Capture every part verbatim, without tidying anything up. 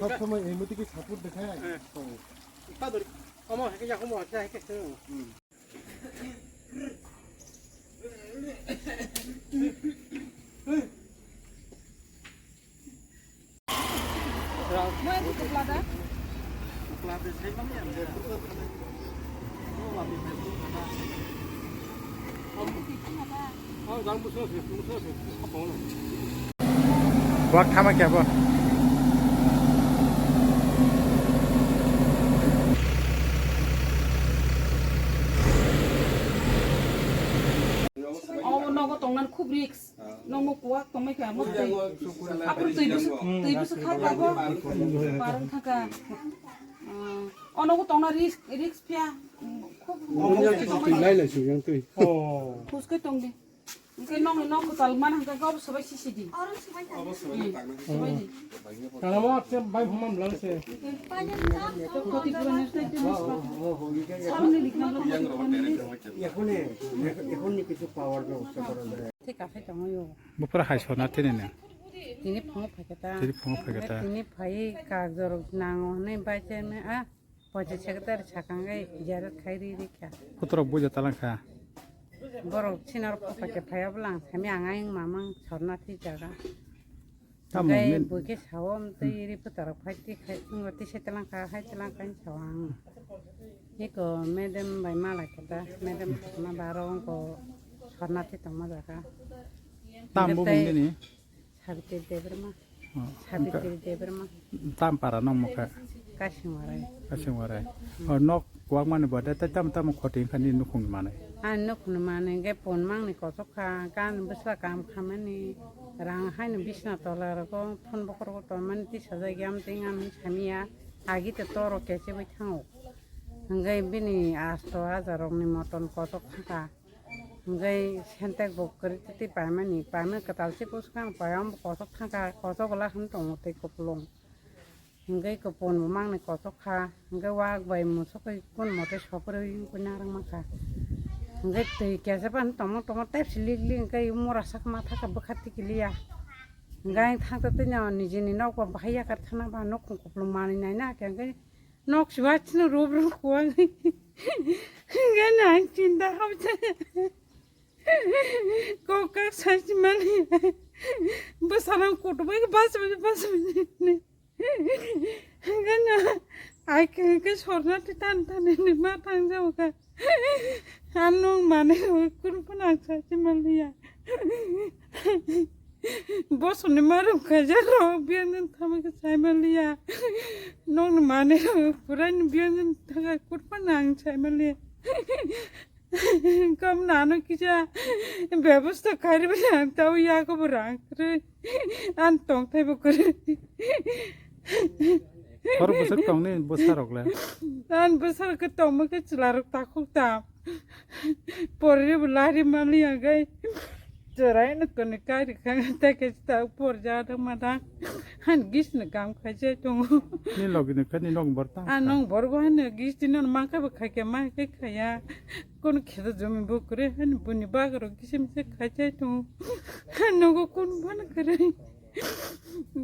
সব সময় এই মতো কি সাপোর্ট দেখায়? হ্যাঁ। তো তা ধরি। আমার হেকে যা, আমার হেকে, হেকে। হুম। Buat kama kya buat? Obo nogo tongmani khub risk. Nokmo kuwak tongmai kha, mo twi. Aphuru twi bwswk, twi bwswk kha tabuk. Parwng thangkha. Umm, o nogo tongna risk, risk phiya. Khub. Twi lai lai su yang twi. Phus khe tong di. Hwnkhe nokni nok kwtal mana hwnkhe obo swbai sisi di. Swbai di. Tala mo apse bai phuma mlang se. Khoti purani tei tei. Sabni likna lo khoti purani. এখন নিয়ে কিছু পাওয়ার ব্যবস্থা করা যায়। Thik aphai tongo yo. Bupra hai sona tini ne. Tini phungo phaikhe ta. Tini phungo phaikhe ta. Tini phai kagorok nango hwnwi bai chairman a, pochi secretary sakang gai ziyarat khai ri ri kha. Kotorok buja talang kha. Borok sinor phaikhe phaiya bwlang sami ang ayung mamang sorna thwi jaga. Tamo Hwnkhe hwnwi buikhe sao, "Tei ri phutarok phai twi khai, wngwi twi se twlang kha, hai twlang kha," hwnwi sao ang. Eko madam bai malai khe ta, madam thangma ba aro wngkho sorna thwi tongma jaga. Tamo Hwnkhe bumung tei bini? Sabitri Debbarma. Oh, Sabitri Debbarma. Tam para nong mokha? Kasingwarai. Kasingwarai. Oh, nok kwak mani bo de, tei tamo tamo khoti wngkha nini nukhungni manwi? Ani nukhungni manwi hwnkhe pon mangni kochok kha, gan bwsla kam khamani, rang haino bisna tola rogo, phone bokhorogo tonmani tisajak ya, amtwing ani samiya, agi to toro keche bai thango. Hwnkhe bini asto hajar rokni moton kochok thangkha. Hwnkhe sentek bo kwrwi twi paimani, paimani kwtal se bwskang pai, amo kochok thangkha, kochok wla hwn tongo tei kupulung. Hwnkhe kupun bo mangni kochok kha, hwnkhe wak bai musuk bai kun mote sobrwi wngwi narwk mankha. Hwnkhe twi kesa phano tongma tongma tei silik lik hwnkhe mura sak ma thaka bwkha tikiliya. Hwnkhe ang thangta tei no nijini nokbo bahai yakar thana ba nukhung kupulung manwi naina khe hwnkhe nok sibai chini rub rub kuwang. Hwnkhe no ang chinta hamsa. Kok kak sachi mani. Bwsarang kutubai bas bas bas. Gana ai ke ke sorna ti tan tan ni ma tang jao ka. Ano mane kurpa nang sachi maliya. Bosoni marum kaja ro biyan thama ke sai maliya. Nong mane purai biyan thama kurpa nang sai maliya. Kam nano kisa bebosta kari bani ang tau yago bo rang kre an tong thai bo kre. Hor bwswk tongni bwsarok le? An bwsarok khe tongma khe chwlarok takhuk tam. Porri bo lari mali ang gai. Chwrai no koni kari kha ta khe ta por ja da ma da. Han gis no kam khai je tongo. Ni logi no khe ni nong bor ta. An nong bor bo han gis ti no ma khe bo khai khe ma khe khaya. Kono kheto jomi bo kwrwi hani boni bagaro kisa misa khai chai tongo. Nogo kono phano kwrwi.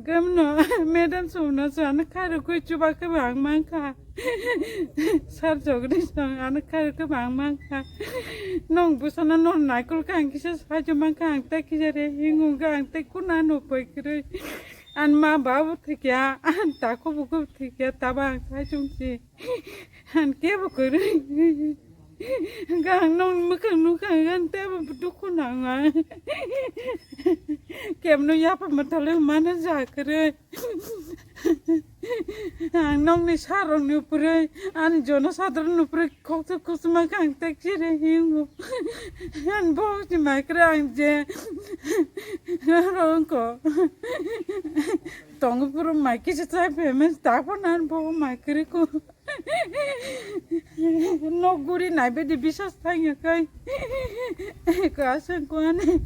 Gamno madam songno so ano khairokgwi chuba khe bo ang mankha. Sir Jagdish song ano khairokgwi bo ang mankha. Nong bwsano nor naikol kha ang kisa sajo mankha ang tei kisa re hingo wngkha ang tei kono ano pai kwrwi. An ma babu thikya, an tako buku thikya, taba ang sai chungsi. Ang kebo kwrwi. Hwnkhe ang nokni mwkhang nukha, hwnkhe ang teibo dukhu nango ang. Kebno yapha mwthalo mano ja kwrwi. Ang nokni sarokni upre, ani jono sadrokni upre khoksa khosma khe ang tek chire hingo. Ani bohokni mai kwrwi ang je oro wngkho. Tongo puro mai kisa chai phaimani, tak phano ani bohok mai kwrwi kho. Nok guri nai bedi bisas thangya kai. Ko aswk ko ani.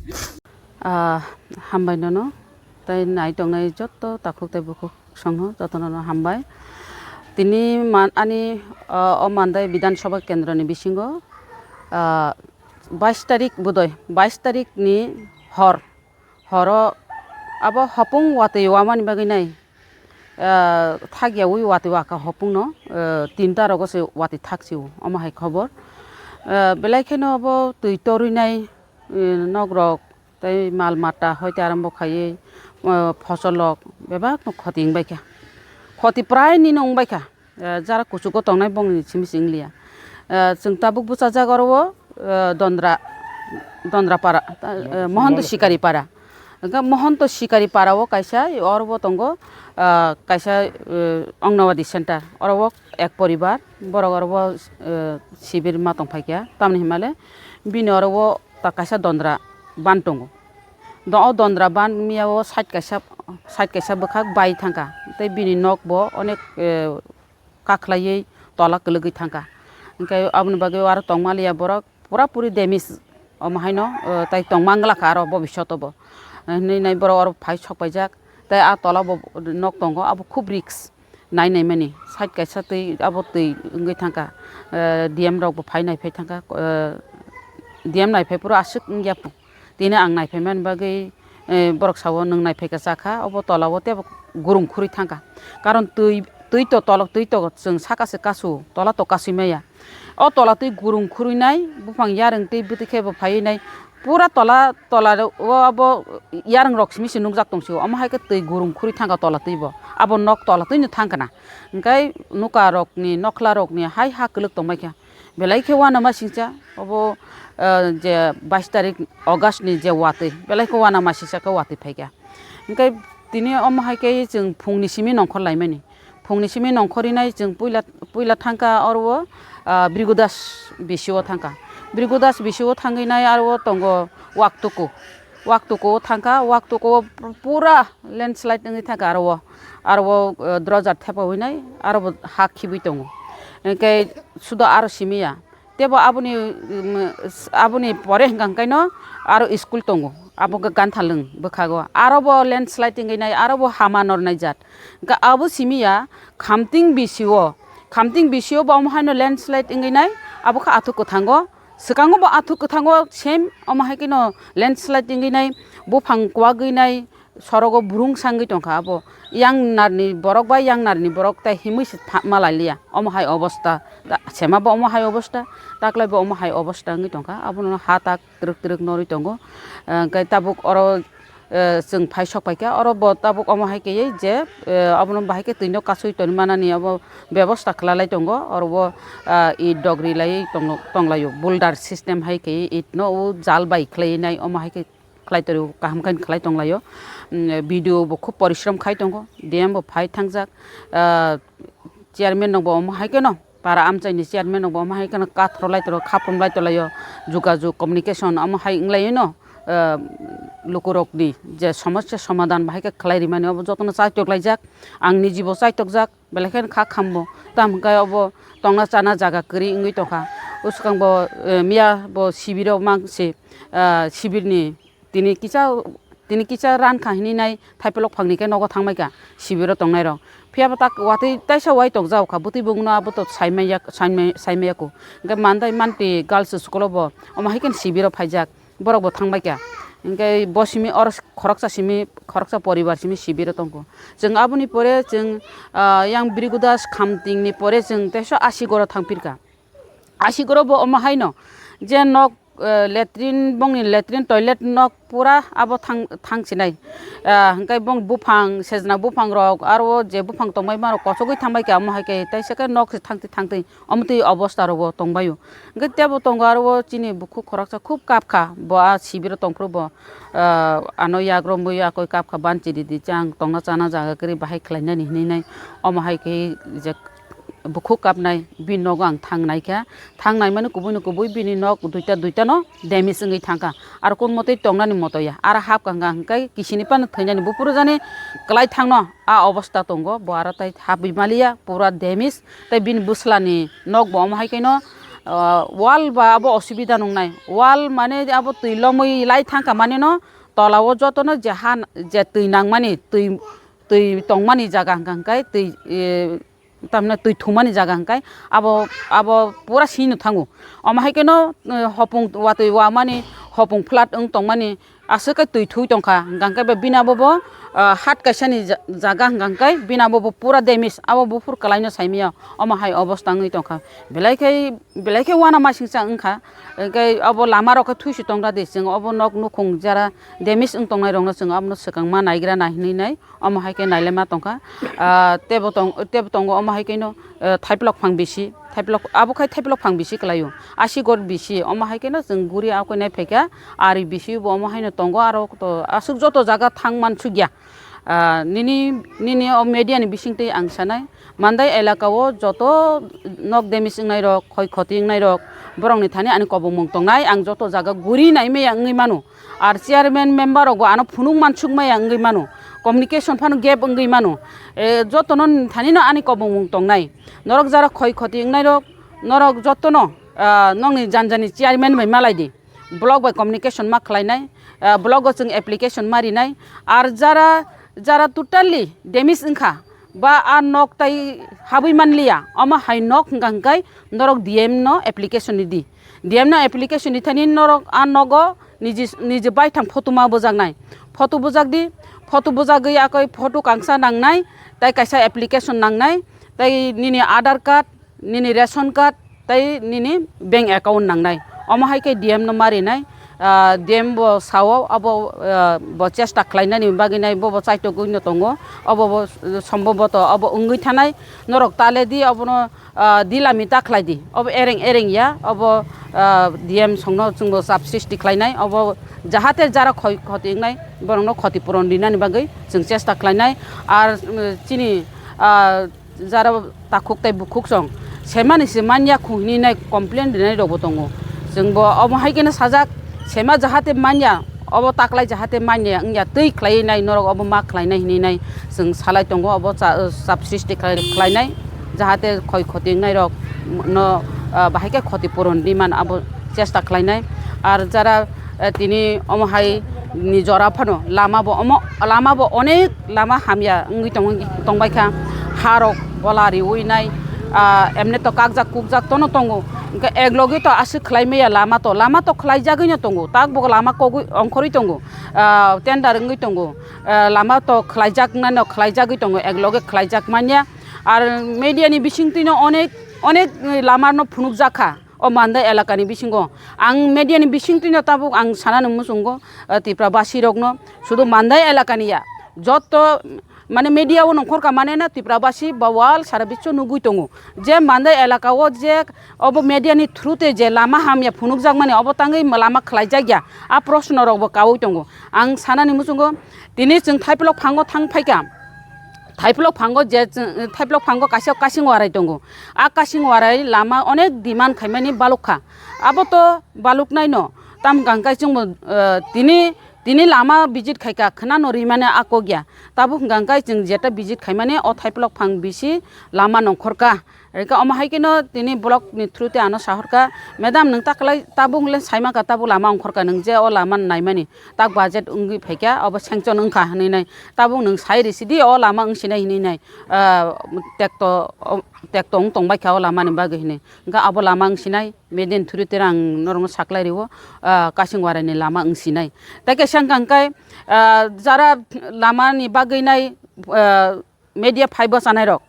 Ah, hambai nono. Tai nai tongnai joto takhuk tai bukhuk songno jotono no hambai. Tini man-, ani, ah, o Mandai Bidhan Sabha Kendroni bisingo, ah, bais tarik budoi, bais tarik ni hor, horo abo hopung watwi wamani bagwi nai, ah, thakyawi watwi waka hopungno, ah, tinta rogo se watwi thaksio, omo hai khobor. Ah, belai kheno abo twi torwi nai, eh, nok rok, tei mal mata hoite arombo khaiwi, ah, fosol rok bebak no khoti wngbaikha. Khoti prai nino wngbaikha. Eh, jara kuchugo tongnai bongni simi se wngliya. Eh, chwng tabuk bwchajak oro o, eh, Dondra, Dondra para, eh, Mohanto Sikari para. Hwnkhe Mohanto Sikari para o kaisa, oro o tongo, ah, kaisa, eh, Anganwadi center. Oro o ek poribar, borok oro o, eh, sibir ma tongphaikha. Tamni hinmale bini oro o ta kaisa Dondra ban tongo. Do-, o Dondra ban miya o side kaisa, side kaisa bwkhak bai thangkha. Tei bini nok bo onek, eh, kakhlaiwi tola kwlwgwi thangkha. Hwnkhe aboni bagwi aro tongmaliya borok pura puri damage omo haino, eh, tai tongma wngla kha aro bobishoto bo. Hinwi nai borok oro phai sok paijak. Tei a tola bo nok tongo, abo khub risk. Nai naimani side kaisa twi, abo twi wngwi thangkha, eh, D M rok bo phai naiphai thangkha, eh, D M naiphai phuru aswk wngya pu. Tini ang naiphaimani bagwi, eh, borok sao, "Nwng naiphai kha, cha kha, obo tola o teibo gurung khurwi thangkha." Karon twi, twi to tolok twi to chwng saka se kasu, tola to kasui maya. O tola twi gurung khurwi nai, buphang yarwng twi bwtwi khe bo phaiwi nai. Pura tola, tola o abo yarwng rok simi se nukjak tong sio. Omo hai khe twi gurung khurwi thangkha tola twi bo. Abo nok tola twi no thangkha na. Hwnkhe nuka rokni, nokhla rokni hai ha kwlwk tongbai kha. Belai khe uanama singcha, obo, eh, je bais tarik August ni je watwi, belai khe uanama singcha khe watwi phaikha. Hwnkhe tini omo hai khe chwng phungni simi nongkhor laimani. Phungni simi nongkhor rinai chwng puila, puila thangkha oro o, ah, Bhrigu Das B C O thangkha. Bhrigu Das B C O thangwi nai aro o tongo Waktuku. Waktuku o thangkha, Waktuku o pura landslide wngwi thangkha aro o. Aro o, eh, drojar thepawi nai, aro bo ha khibwi tongo. Hwnkhe sudo aro simi ya. Teibo aboni, um, aboni pore hwnkha hwnkhaino aro school tongo. Abo khe Ganthalwng bwkhago. Aro bo landslide wngwi nai, aro bo hama nornai jat. Hwnkhe abo simi ya Khamting B C O. Khamting B C O bo omo haino landslide wngwi nai, abo khe athuk kwthango. Swkango bo athuk kwthango same omo hai kheno landslide wngwi nai, buphang kwagwi nai, sorogo burung sangwi tongkha abo. Yang narni borok bai yang narni borok tai himwi se tha-, ma lai liya. Omo hai obosta. Ta-, sema bo omo hai obosta, taklai bo omo hai obosta wngwi tongkha. Abono ha tak twrwk twrwk norwi tongo. Eh, hwnkhe tabuk oro, eh, chwng phai sok paikha. Oro bo tabuk omo hai khe je, eh, abono bahai khe twino kasui toni manani abo bebosta khlai lai tongo. Oro bo, ah, it dogri lai tong-, tonglaio. Boulder system hai khe it no o jal bai khlai nai omo hai khe khlai toro kaham khe khlai tonglaio. Mm, B D O bo khub porishrom khai tongo, D M bo phai thangjak, ah, chairman rok bo omo hai kheno, para amchaini chairman rok bo omo hai kheno kathro lai toro, khaprum lai tolaio, jogajog communication omo hai wnglaino, ah, lukurokni je somosya somadhan bahai khe khlai rimani obo jotono chaitok laijak, ang nijibo chaitokjak, belai kheno kha khambo, tamo khe obo tongna chana jaga kwrwi wngwi tongkha, bwskango, eh, miya bo sibiro mang se, ah, sibirni Tini kisa, tini kisa ran kha hinwi nai thaiplok phangni khe nogo thangbai kha sibiro tongnai rok. Phiya bo tak watwi taisa wai tok jao kha, bwtwi bongno abo to saimaya, saimaya, saimaya kho. Hwnkhe Mandai Manti Girls School o bo omo hai khe sibiro phaijak, borok bo thangbai kha. Hwnkhe bo simi oro khoroksa simi, khoroksa poribar simi sibiro tong kho. Chwng aboni pore chwng, ah, yang Bhrigu Das Khamting ni pore chwng teisa Asigoro thang phir kha. Asigoro bo omo haino je nok, eh, latrine, bongni latrine toilet nok pura abo thang, thang sinai. Ah, hwnkhe bong buphang, sejna buphang rok, aro o je buphang tongbai ma rok kochogwi thangbai kha, omo hai khe taisa khe nok se thangtwi thangtwi omo twi obosta rok bo tongbai o. Hwnkhe tebo tongo aro o chini bukhuk khoroksa khub kap kha, bo a sibiro tong phuru bo, ah, ano yak romwi yakoi kap kha, banchi ridi chang tongna chana jaga kwrwi bahai khlainani hinwi nai, omo hai khe je bukhuk kapnai, bini nogo ang thang naikha. Thang naimani kubui ni kubui bini nok duita, duita no damage wngwi thangkha. Aro kun motwi tongnani moto ya. Aro hap kha hwnkhe kisini phano thwinani buphuru jani kwlai thangno a obosta tongo. Bo aro tai hapwi maliya, pura damage. Tai bini bwslani nok bo omo hai khe no, ah, wall ba abo osubida nungnai. Wall mane abo twi lomwi lai thangkha mane no, tola o jotono je ha, je twi nangmani, twi, twi tongmani jaga hwnka hwnkhe twi, e, tamni twi thumani jaga hwnkhe abo, abo pura sino thango. Omo hai kheno, e, hopung watwi wamani, hopung flat wng tongmani, aswk khe twi thui tongkha, hwnka hwnkhe bini abo bo, ah, hat kaisani ja-, jaga hwnka hwnkhe bini abo bo pura damage, abo buphur kwlaino saimaya, omo hai obostha wngwi tongkha. Belai khe, belai khe uanamasingcha wngkha, hwnkhe abo lama rok khe thuisu tongra di, chwng obo nok nukhung jara damage wng tongnai rokno chwng abono swkangma naigra nai hinwi nai. Omo hai khe nailaima tongkha. Ah, tebo tong, tebo tongo omo hai kheno, eh, thaiplok phang bisi, thaiplok, abo khai thaiplok phang bisi kwlaio. Asi gor bisi, omo hai kheno chwng guri akwinai phaikha, ari bisi bo omo haino tongo, aro to aswk joto jaga thang mansukya. Ah, nini, nini o media ni bisingtwi ang sanai, Mandai elaka o joto nok damage wngnai rok, khoi khoti wngnai rok, borok ni thani ani kobongmung tongnai, ang joto jaga guri naimaya wngwi mano. Ar chairman member rok bo ano phunuk mansuk maya wngwi mano, communication phano gap wngwi mano. E, jotono thani no ani kobongmung tongnai. Norok jara khoi khoti wngnai rok, norok jotono, ah, nokni janjani chairman bai malai di. Block bai communication ma khlainai, ah, block o chwng application ma rinai. Ar jara, jara totally damage wngkha, ba a nok tai habwi manliya, omo hai nok hwnka hwnkhe norok D M no application ridi. D M no application rithani norok a nogo niji, niji baithang photo ma bujaknai. Photo bujakdi, photo bujagwi akoi photo kangsa nangnai, tai kaisa application nangnai, tai nini Aadhaar card, nini ration card, tei nini bank account nangnai. Omo hai khe D M no ma rinai, ah, D M bo sao, abo, ah, bo chesta khlainani bagwi nai, bo bo chaitogwi no tongo, obo bo somboboto obo wngwi thanai, norok ta le di, obono, ah, dilami ta khlai di, obo ereng ereng ya, obo, ah, D M songno chwngbo chap sristi khlainai, obo jahate jara khoi khoti wngnai, borokno khoti puron rinani bagwi chwng chesta khlainai, ar, um, chini, ah, jara takhuk tei bukhuk song semani se manya khu hinwi nai complain rinai rok bo tongo. Chwng bo omo hai kheno sajak, sema jahate manya, obo taklai jahate manya wngya twi khlai nai, norok obo ma khlai nai hinwi nai chwng salai tongo, obo cha-, chap sristi khlai, khlai nai, jahate khoi khoti wngnai rok no, ah, bahai khe khoti puron di man abo chesta khlai nai. Ar jara, eh, tini omo hai ni jora phano lama bo omo, lama bo onek lama hamya wngwi tong, tongbai kha, ha rok bola riwi nai, ah, emne to kakjak kukjak tono tongo, hwnkhe ek loge to aswk khlai maya lama to, lama to khlai jagwi no tongo, tak bo lama kogwi ongkhorwi tongo, ah, tender wngwi tongo, ah, lama to khlai jak nai no khlai jagwi tongo, ek loge khlai jak manya, ar media ni bisingtwi no onek, onek lama no phunuk jak kha. O Mandai elakani bisingo ang mediani bisingtwino tabuk ang sanani muchungo, eh, Tipra basirokno, sudu Mandai elakani ya, jotto mane media o nongkhorka mane na Tipra basi ba wal sara bicho nugui tongo je Mandai elaka o je obo mediani through te je lama hamya phunukjakmani obo tangwi lama khlaijakya, a proshno rokbo kaui tongo. Ang sanani muchungo tini chwng Thaiplok phango thang phaikha. Thaiplok phango je chwng, Thaiplok phango kaisa kasing warai tongo. A kasing warai lama onek demand khaimani baluk kha. Abo to baluk naino. Tam hwnkha hwnkhe chwngbo, eh, tini, tini lama visit khaikha khwnano rimani a kok ya. Tabuk hwnkha hwnkhe chwng jeta visit khaimani o Thaiplok phang bisi lama nongkhorka. Hwnkhe omo hai kheno tini block ni through te ano sahorka, "Madam, nwng taklai tabuk le saimaka tabuk lama ongkhorka, nwng je o lama naimani tak budget wngwi phaikha, obo sanction wngkha," hinwi nai. Tabuk nwng sai risi di, o lama wngsinai hinwi nai. Ah, tekto, o, tekto wng tongbai kha o lama ni bagwi hinwi. Hwnkhe abo lama wngsinai, median through te ang norokno saklai rio, ah, kasing warai ni lama wngsinai. Tei kaisa hwnkha hwnkhe, ah, jara lama ni bagwi nai, ah, media phai bwchanai rok.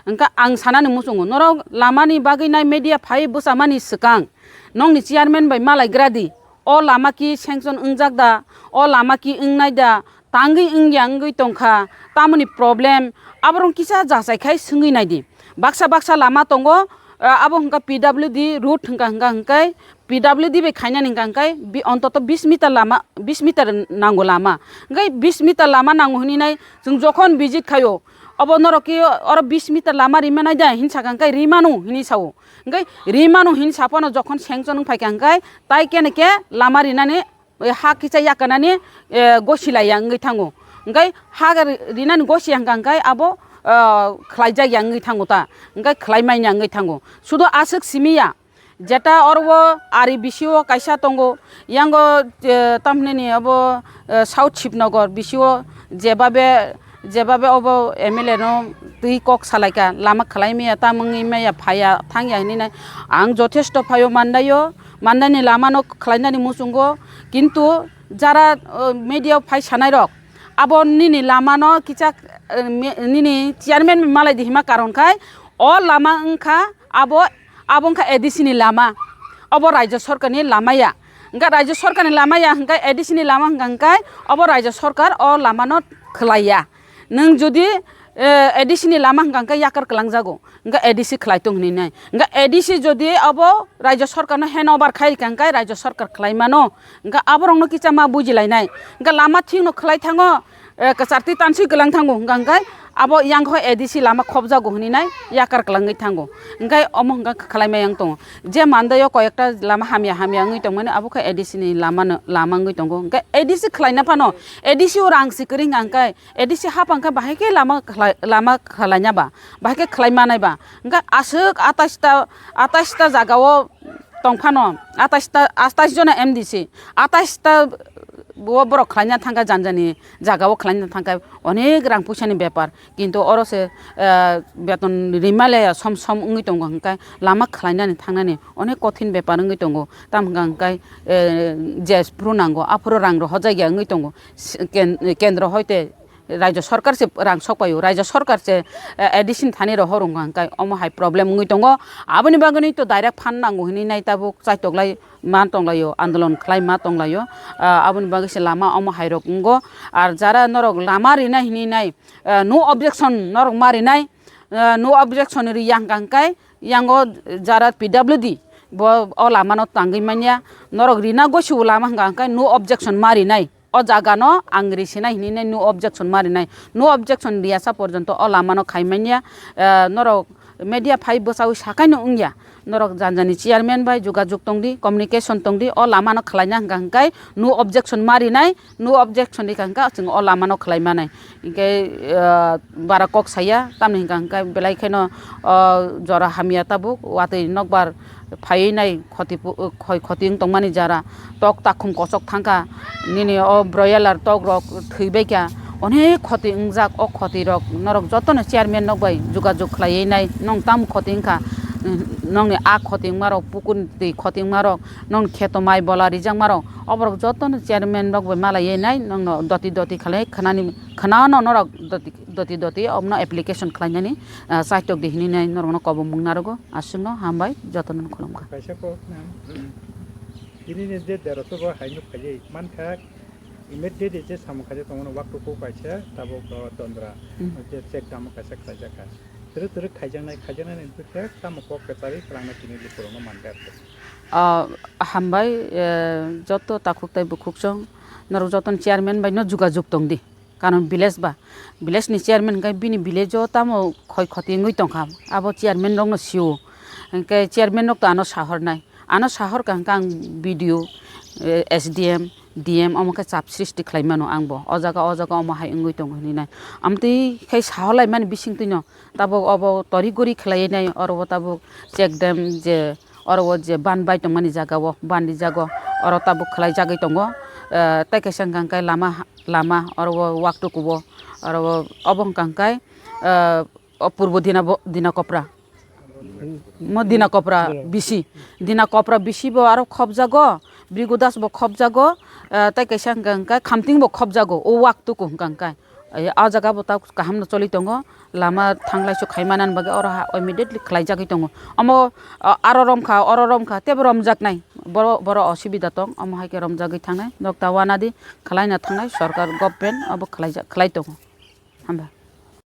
Hwnkhe ang sanani muchungo, norok lamani bagwi nai media phai bwchamani swkang nokni chairman bai malai gra di, o lama ki sanction wngjak da, o lama ki wngnai da, tangwi wngya wngwi tongkha, tamoni problem, aborok kisa jachai khai swngwi nai di. Baksa baksa lama tongo, ah, abo hwnkha P W D route hwnkha, hwnkha hwnkhe P W D bai khainani hwnkha hwnkhe bi-, ontoto bis meter lama, bis meter nango lama. Hwnkhe bis meter lama nango hinwi nai chwng jokhon visit khaio, obo norok khe oro bis meter lama rimanai da hinwi sakha hwnkhe rimano hinwi sao. Hwnkhe rimano hinwi saphano jokhon sanction wng phaikha hwnkhe tai kene khe lama rinani, eh, ha kisa yakanani, eh, gosilaiya wngwi thango. Hwnkhe ha ri-, rinani gosiya hwnkha hwnkhe abo, ah, khlaijakya wngwi thango ta. Hwnkhe khlai manya wngwi thango. Sudo aswk simi ya. Jeta oro o ari bisio kaisa tongo, yango, eh, tamhinani obo, eh, South Shibnogor bisio jebabe, jebabe obo M L A no twi kok salaika, lama khwlai maya, tamungwi maya, phaya, thangya hinwi nai. Ang jothesto phaio mandaio, mandaini lamano khwlainani muchungo, kintu jara, eh, media o phai sanai rok, abo nini lamano kichak, eh, me-, nini chairman malai di hima karon khai, o lama wngkha abo, abo wngkha A D C ni lama, obo Rajya Sarkar ni lama ya. Hingkha Rajya Sarkar ni lama ya hingkha A D C ni lama hingkha hingkha obo Rajya Sarkar o lama no khwlai ya. Nwng jodi, eh, A D C ni lama hingkha hingkha yakar kwlang jago, hingkha A D C khwlai tong hinwi nai. Hingkha A D C jodi obo Rajya Sarkar no hand over khai hingkha hingkha Rajya Sarkar khwlai mano, hingkha aborok no kisa ma buji lai nai. Hingkha lama thik no khwlai thango, eh, kwchar twi tanswi kwlang thango, hingkha hingkha abo yang kho A D C lama khobjago hinwi nai yakar kwlangwi thango. Hingkha omo hingkha khwlai ma yang tongo. Je mandaio koi ekta lama hamya hamya wngwi tongmani abo khe A D C ni lama no, lama wngwi tongo. Hingkha A D C khwlaina phano A D C o rang si kwrwi hingkha hingkha A D C hapang khe bahai khe lama khlai-, lama khwlaina ba, bahai khe khwlai manai ba. Hingkha aswk atais ta, atais ta jaga o tong phano, atais ta, atais jona M D C, atais ta bo borok khwlaina thangkha, janjani jaga o khwlaina thangkha, onek rang puisa ni bepar, kintu oro se, eh, beton rimale som som wngwi tongo, hingkhe lama khwlainani thangnani onek kothin bepar wngwi tongo, tamo hingkha hingkhe, eh, je phuru nango aphuru rang rohorjakya wngwi tongo, ken-, kendro hoite Rajya Sarkar se rang sokpaio, Rajya Sarkar se, eh, A D C ni thani rohor wngkha hingkha omo hai problem wngwi tongo. Aboni bagwino to direct phan nango hinwi nai tabuk chaitok lai ma tonglaio, andolon khlai ma tonglaio. Ah, aboni bagwi se lama omo hai rok wngo. Ar jara norok lama rinai hinwi nai, ah, no objection norok ma rinai, ah, no objection riya hingkha hingkha yango jara P W D bo o lama no tangwi manya, norok rina gosi o lama hingkha hingkha no objection ma rinai. O jaga no ang risinai hinwi nai no objection ma rinai. No objection riyasa porjonto o lama no khai manya. Eh, norok media phai bwchaui sakai no wngya. Norok janjani chairman bai jogajog tongdi, communication tongdi, o lama no khwlaina hingkha hingkha no objection ma rinai, no objection rikha hingkha chwng o lama no khwlai manai. Hingkhe, eh, bara kok saya, tamni hingkha hingkha belai kheno, o jora hamya tabuk, watwi nokbar phaiwi nai khoti pu-, khoi khoti wng tongmani jara, tok takhum kochok thangkha, nini o broiler tok rok thwibaikha, onek khoti wngjak, o khoti rok norok jotono chairman rok bai jogajog khlaiwi nai, nwng tamo khoti wngkha, nongni a khoti wngmarok, pukurni twi khoti wngmarok, nongni kheto mai bola rijakmarok, oborok jotono chairman rok bai malaiwi nai, nongno doti doti khlai khwnani, khwnano norok doti, doti doti omono application khlainani, ah, chaitok di hinwi nai norokno kobom mung narogo. Aswkno hambai, jotono khulumkha. Kaisa kok na, tini ni je derosho bo hai nuk khaijai mankha, immediately je samung khaijak tongmani waktuku kaisa tabuk, o, dondra, Hmm. je check damo kaisa khlaijakha. Twrwk twrwk khaijaknai, khaijaknai ni bwkhe tamo kok kwcharwi kwlangna tini lukurokno mankha. Ah, hambai, eh, joto takhuk tai bukhuk chwng norok jotono chairman bai no jogajog tongdi. Karon village ba, village ni chairman hwnkhe bini village o tamo khoi khoti wngwi tongkha, abo chairman rokno sio. Hwnkhe chairman rok to ano sahornai, ano sahorkha hwnkhe ang B D O, eh, S D M, D M omo khe chap sristi khlai mano ang bo. O jaga, o jaga omo hai wngwi tongo hinwi nai. Amtwi khe sahorlai mani bisingtwi no tabuk obo tori gori khlaiwi nai, oro bo tabuk check dam je, oro o je ban bai tongmani jaga o, ban rijak o, oro tabuk khlai jagwi tongo. Eh, tei kaisa hwnkha hwnkhe lama, lama oro o waktuku o, oro o, obo hwnkha hwnkhe, eh, o purbo Dina bo-, Dina Kopra. Mo Dina Kopra bisi, Dina Kopra bisi bo aro khopjago, Brigu Das bo khopjago, eh, tei kaisa hwnkha hwnkhe Khamting bo khopjago, o waktuku hwnkha hwnkhe. Eh, o jaga bo ta kaham no choli tongo, lama thanglai su khai manani bagwi oro ha immediately khlai jagwi tongo. Omo, ah, aro romkha, oro romkha, tebo romjaknai. Boro, boro osubida tong, omo hai khe romjagwi thangnai. Nok ta wanadi, khlaina thangnai, sorkar, government obo khlai ja-, khlai tongo. Hamba.